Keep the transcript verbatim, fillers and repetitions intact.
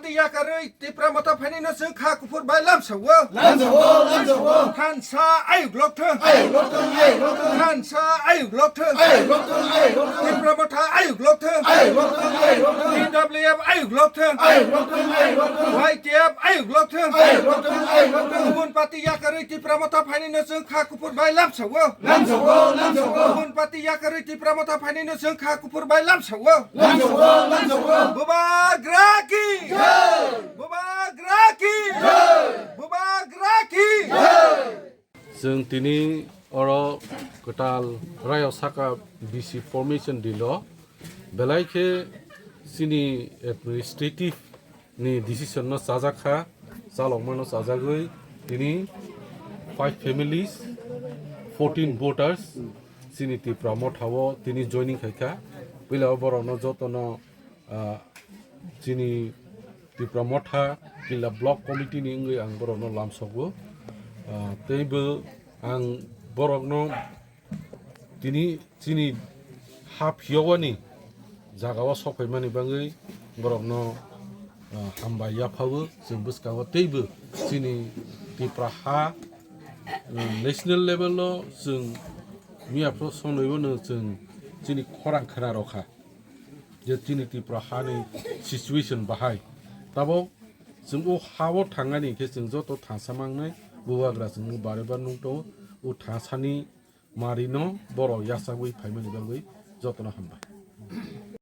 Yakarwi Tipra Motha phainino chwng kha kuphur bai lamsao. Lamsao, lamsao. Thansa ayuk lokthwng. Ayuk lokthwng, ayuk lokthwng. Thansa ayuk lokthwng. Ayuk lokthwng, ayuk lokthwng. Tipra Motha ayuk lokthwng. Ayuk lokthwng, ayuk lokthwng. T W F ayuk lokthwng. Ayuk lokthwng, ayuk lokthwng. Y T F ayuk lokthwng. Ayuk lokthwng, ayuk lokthwng. Kubun party yakarwi Tipra Motha phainino chwng kha kuphur bai lamsao. Lamsao, lamsao. Kubun party yakarwi Tipra Motha phainino chwng kha kuphur bai lamsao. Lamsao, lamsao. Bubagra ki jai. Bubagra ki jai. Bubagra ki jai. Chwng tini oro kwtal rayo saka B C formation dilo belai khe chini administrative ni decision no chajak kha, chalokma no chajagwi tini five families, fourteen voters chini Tipra Motha o tini joining khai kha. Puila o borok no joto no, ah, chini Tipra Motha Killa Block Committee ni wngwi ang borok no lamsogo. Ah, teibo ang borok no tini chini ha phiyogani jaga o sok phaimani bagwi borokno, ah, hambai yaphago. Chwng bwskango teibo chini Tipra ha, um, national level o chwng miya phuru sonwi bono chwng chini khorang khna rokha je chini Tipra hani situation bahai. Tabok chwng o ha o thangani khe chwng joto thansa mangnai, bubagra chwngno bare bar nung tongo. O thansani Marino borok yachagwi phaimani bagwi jotono hambai.